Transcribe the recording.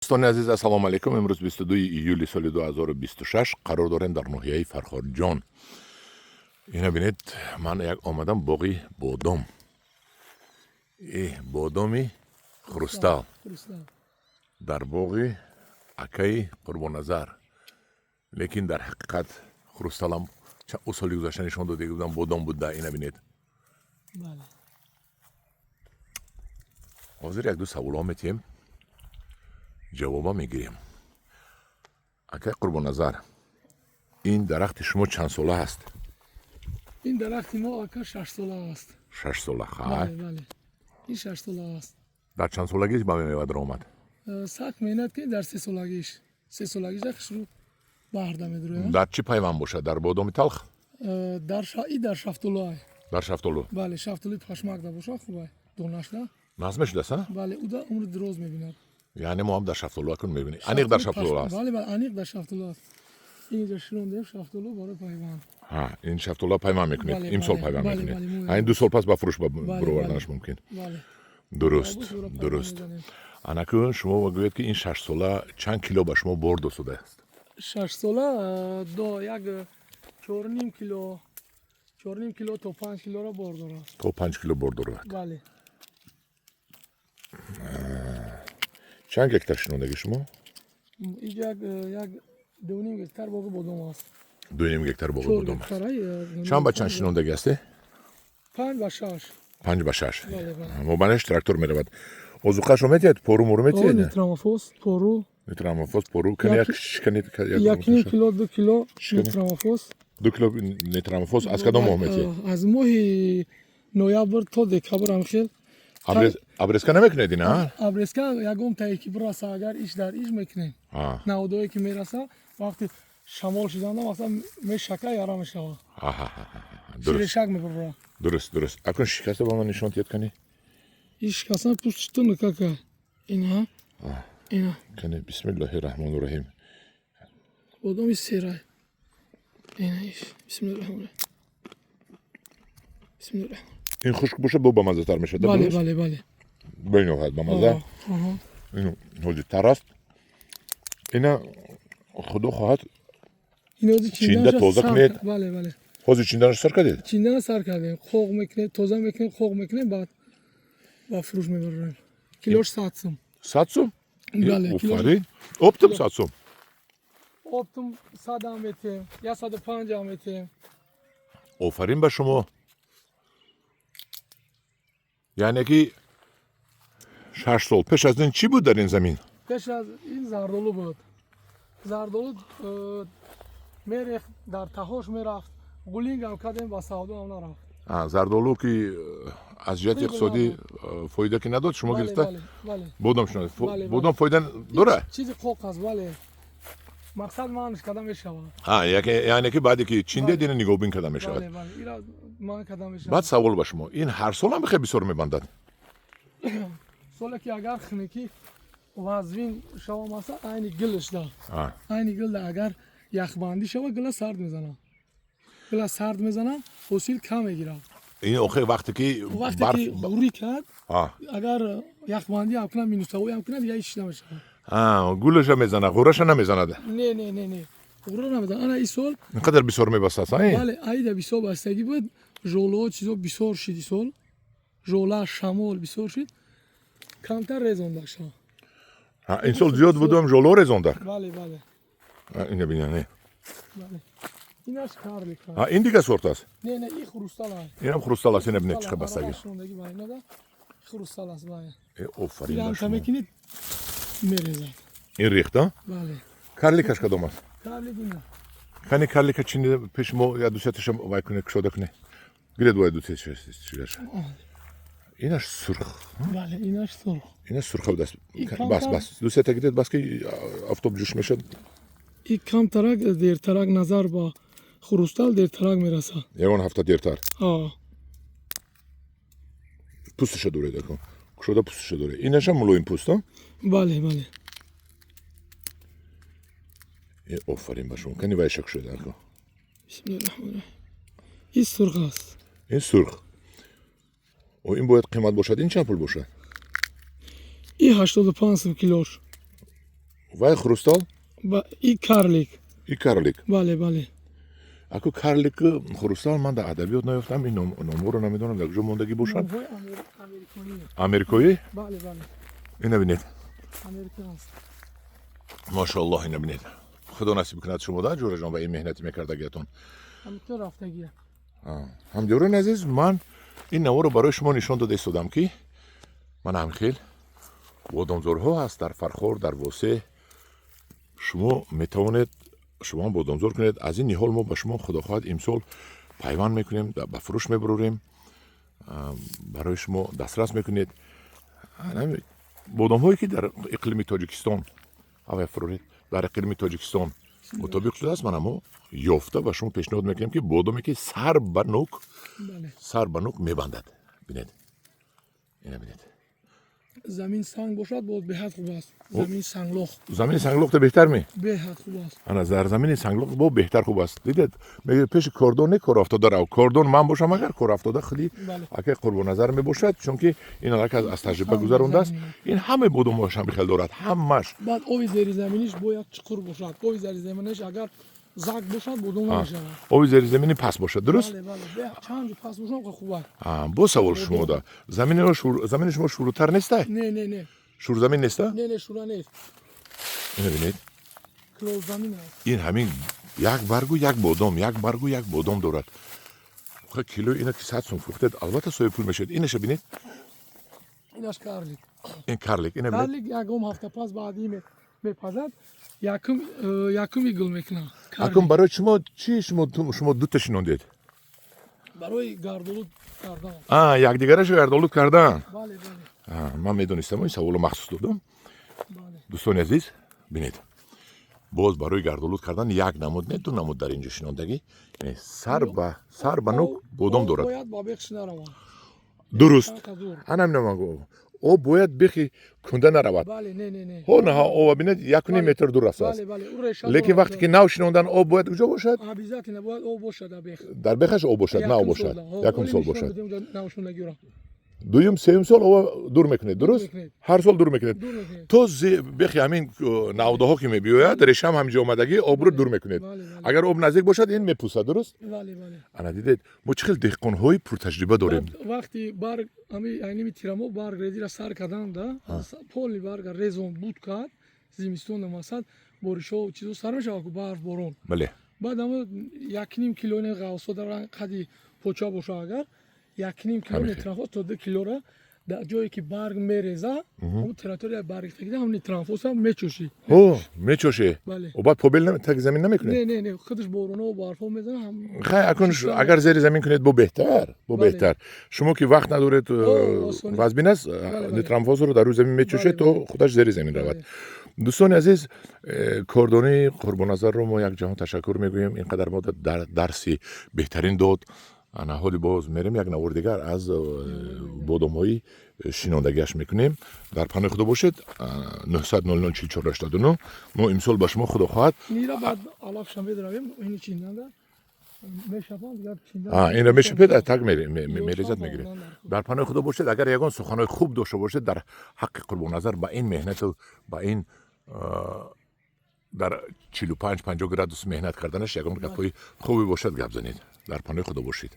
Дӯстони азиз, ассалому алайкум. Имрӯз 22 июли соли 2026 қарор дорем дар ноҳияи Фархорҷон. Ина бинед, ман як омадам боғи бодом. Бодоми хрустал дар боғи акаи Қурбонназар. Лекин дар ҳақиқат хрусталам ӯ соли гузашта нишон дода будам, бодом буда. Ина бинед. Ҳозир як ду саволҳо метиҳем, ҷавоба мегирем. Акай Қурбонназар, ин дарахти шумо чанд сола ҳаст? Ин дарахти мо, ака, 6 сола аст. 6 сола, хай. Бале, ин 6 сола аст. Дар чанд солагӣ ба мева даромад? Сахт меҳнат кунед, дар 3 солагиш, 3 солагиш хушрӯ баҳрда медурояд. Дар чӣ пайванд бошад, дар бодоми талх? И дар шафтолуай. Дар шафтолу. Бале, шафтолуи пашмакда бошад, хубай донашда. Нағз мешудааст, а? Бале, уда умри дроз мебинад. Яъне мо ҳам дар шафтолу акун мебинем, аниқ дар шафтолу аст. Бале, аниқ дар шафтолу аст. Инҷа шинондем шафтолу барои пайванд. Ҳа, ин шафтолуа пайванд мекунед? Бале. Имсол Бале, пайванд бале, мекунед? Бале, А ин 2 сол пас ба фурӯш бароварданаш мумкин? Бале. Дуруст. Бо зура пайванд Дуруст. мезанем. Анакун шумо гӯед, ки ин 6 сола чанд кило ба шумо бор досудааст? 6 сола до як 4,5 кило, 4,5 кило то 5 килоро бор дорад. То 5 кило бор дорад? Бале. Чанд гектар шинондаги шумо? Инҷа як 2,5 гектар боғи бодом аст. 2,5 гектар боғи 4 бодом аст. гектар, ай, Чанд ба чанд шинондаги ҳасте? 5 ба 6. 5 ба 6. Бале. Мобайнаш трактор меравад. Озуқашро метиҳад, пору мору метиҳад? Нитрамофос, пору. Нитрамофос, пору. Кани як шикани. 1,5 кило, 2 кило Шикани. нитрамофос. 2 кило нитрамофос аз кадом моҳ метиҳад? Аз моҳи ноябр то декабр ҳам хел. Обрезка намекунед ина? Обрезка ягон тае ки бираса, агар иш дар иш мекунем. Наводое ки мераса, вақти шамол шиданда, масалан, мешака, яра мешавад. Дуруст. Ширешак мебурра. Дуруст. Акун шикаста ба ман нишон диҳед, кани. Иш шикастан пӯсту никака, ина, ина. Кани, бисмиллоҳи раҳмони раҳим. Бодоми серай, ина иш. Бисмиллоҳи раҳмони раҳим, бисмиллоҳи раҳмони. Ин хушк бошад, бо бамаззатар мешавад? Бале. Дуруст? Бале. Бениҳоят бамазза. Аҳа. Ин ҳози тар аст. Ина, худо хоҳад, Ин ҳози чинда чинданаша тоза сар кунед. Бале. Ҳозир чинданаш сар кардед? Чиндана сар кардем, қоқ мекунем, тоза мекунем, қоқ мекунем, баъд ба фурӯш мебарем. Килош 100 сум. 100 сум? Бале, килош. Офарин! Оптом 100 сум? Оптом 100 ам метем, 105 ам метем. Офарин ба шумо! Яъне ки 6 сол пеш аз ин чӣ буд дар ин замин? Пеш аз ин зардолу буд. Зардолу мерехт, дар таҳош мерафт. Гулингам кардем, ба савдоам нарафт. А, зардолу ки аз ҷиҳати Прибыль иқтисодӣ набуд. Фоида ки надод, шумо гирифта Бале. бодом шинонед. Бале. Бодом фоида дорад? Чизи қоқ аст, бале, мақсад маънш карда мешавад. А, яъне ки баъде ки чиндед, Бале. ина нигоҳбин карда мешавад. Бале, ира манъ карда мешавад. Баъд савол ба шумо: ин ҳар сол ҳам хеле бисёр мебандад? Соле ки агар хунукӣ вазвин шава, маса, айни гилшда, айни гилда агар яхбандӣ шава, гила сард мезанад, гила сард мезанад, ҳосил кам мегирад. Ин охир вақте ки вақте барф ки ғурӣ кард, агар яхбандӣ ҳам кунад, минусовой ҳам кунад, дига ҳеч намешавад. А, гулаша мезанад, ғураша намезанад? Не, ғура намезанад. Ана ин сол. Ин қадар бисёр мебастааст, а? Бале, аида бисёр бастагӣ буд, жолаҳо, чизо бисёр шид. Исол жола, шамол бисёр шид, камтар резондаша. Ин сол зиёд будам, жоло резонда. Бале. Ина бина, не? Бале, инаш карлика. А, ин дигар сорт аст? Не, ин хрустал аст. Инам хрустал аст. Ина бинед, чӣ қадр бастагӣ. Шондагӣ ба инада хрустал аст, бале. Офарин ба Ин шумо! мекунед, мерезад. Ин рехта. Бале. Карликаш кадом аст? Карлик ина. Кани, карлика чинида пеши мо, як дусеташа вай кунед, кушода кунед, гиред, бояд дусеташа. Инаш сурх? Бале, инаш сурх. Инаш сурха будааст. И Бас. камтар- Бас, дусета гиред, бас ки офтоб ҷӯш мешад. И камтарак дертарак, назар ба хрустал дертарак мерасад. Ягон ҳафта дертар. А. Пӯсташа доред, акун кушода пӯсташа доред. Инашам мулоим пӯст, а? Бале. Офарин ба шумо! Кани, вайша кушода, акун. Бисмиллоҳи раҳмони раҳим. Ин сурх аст. Ин сурх. О, ин бояд қимат бошад. Ин чанд пул бошад? И 85 сум килош. Вай хрустал? И карлик. И карлик. Бале, бале. Аку карлик, хрустал ман дар адабиёт наёфтам, ин номҳоро намедонам, дар куҷо мондагӣ бошанд. Америкоӣ? Бале, бале. Ина бинед. Американст. Машоаллоҳ, ина бинед. Худо насиб кунад шумо да, ҷӯраҷон, ба ин меҳнати мекардагиятон. Ҳамто рафтагия. Ҳамдиёрони азиз, ман ин наворо барои шумо нишон дода истодам, ки ман ҳамхел бодомзорҳо ҳаст дар Фархор, дар Восе. Шумо метавонед, шумо бодомзор кунед. Аз ин ниҳол мо ба шумо, худо хоҳад, имсол пайванд мекунем, ба фурӯш мебарорем, барои шумо дастрас мекунед. Бодомҳое ки дар иқлими Тоҷикистон авай фуроред, дар иқлими Тоҷикистон мутобиқ шудааст, ман амо ёфта ба шумо пешниҳод мекунем, ки бодоме ки сар ба нук, сар ба нук мебандад. Бинед, ина бинед. Замин санг бошад, боз беҳад хуб аст. Замини санглох. Замини санглохта беҳтар ми? Беҳад хуб аст. Ана, дар замини санглох бо беҳтар хуб аст. Дидед, мегӯяд, пеши кордон не, кор афтода рав. Кордон ман бошам, агар кор афтода худи акай Қурбонназар мебошад, чунки ин аллакай аз таҷриба гузарондааст. Ин ҳамаи бодомҳояш ҳам хел дорад, ҳамаш. Баъд оби зеризаминиш бояд чуқур бошад. Оби зеризаминиш агар зак бошад, бодом намешавад. Оби зеризаминӣ паст бошад, дуруст? Бале, чанд паст бошад, хуб аст. Боз савол шумода: замини шумо шӯрутар неста? Не, не, не. Шӯрзамин неста? Не, не, шӯра нест. Ина бинед. Килолзамин аст. Ин ҳамин як баргу як бодом, як баргу як бодом дорад. Килои ина ки 100 сум фурӯхтед, албатта соҳиби пул мешавед. Инаша бинед. Инаш карлик. Ин карлик, ина бинед. Карлик ягон ҳафта пас баъди мепазад, якум якуми гул мекунад. Акун барои шумо чӣ, шумо дута шинондед? Барои гардолуд кардан. Якдигарашо гардолуд кардан. Бале, бале. Ман медонистам, ин саволо махсус додам. Дӯстони азиз, бинед, боз барои гардолуд кардан як намуд не, ду намуд дар инҷо шинондагӣ. Сар ба нук бодом дорад. Бояд ба бехш наравад. Дуруст, ана ман, об бояд бехи кунда наравад. Ҳо, наҳа, об, бинед, 1,5 метр дур рафтааст. Лекин вақте ки нав шинондан, об бояд куҷо бошад? Дар бехаш об бошад, нав бошад, якум сол бошад. Дуюм, сеюм сол об дур мекунед, дуруст? Ҳар сол дур мекунед то бехи ҳамин навдаҳо ки мебиёяд, решам ҳаминҷо омадагӣ, обро дур мекунед. Агар об наздик бошад, ин мепусад, дуруст? Ана, дидед, мо чӣ хел деҳқонҳои пуртаҷриба дорем. Вақти барг, айними тирамо барг резира сар карданда, поли барга резон буд кард, зимистон масад боришҳо, чизо сар мешавад ку, барф, борон. Баъд ама 1,5 кило ғавсо дар қади поча боша, агар 1,5 кило нитрамфос то 2 килора дар ҷое ки барг мереза, ҳамн территорияи баргрехтагида ҳам нитрамфоса мечошӣ. Ҳо, мечошӣ. Баъд побел таги замин намекунед? Не, не, не, худаш бороно барфо мезана. Хай, акун агар зери замин кунед, бо беҳтар, бо беҳтар. Шумо ки вақт надоред, вазбин аст, нитрамфосро дар рӯи замин мечошед, то худаш зери замин равад. Дӯстони азиз, кордонии Қурбонназарро мо як ҷаҳон ташаккур мегӯем, ин қадар мо дарси беҳтарин дод. Ана ҳоли боз мерем, як навор дигар аз бодомҳои шинондагиаш мекунем. Дар паноҳи Худо бошед. 900 00 44 89. Мо имсол ба шумо, худо хоҳад, Нира баъд алафша медравем, ини чинданда мешапам, дигар чинда. Инро мешапед, так мерезад, мегиред. Дар паноҳи Худо бошед. Агар ягон суханҳои хуб дошта бошед дар ҳаққи Қурбонназар, ба ин меҳнату ба ин дар 45-50 градус меҳнат карданаш, ягон гапҳои хубе бошад, гап занед. Дар паноҳи Худо бошед.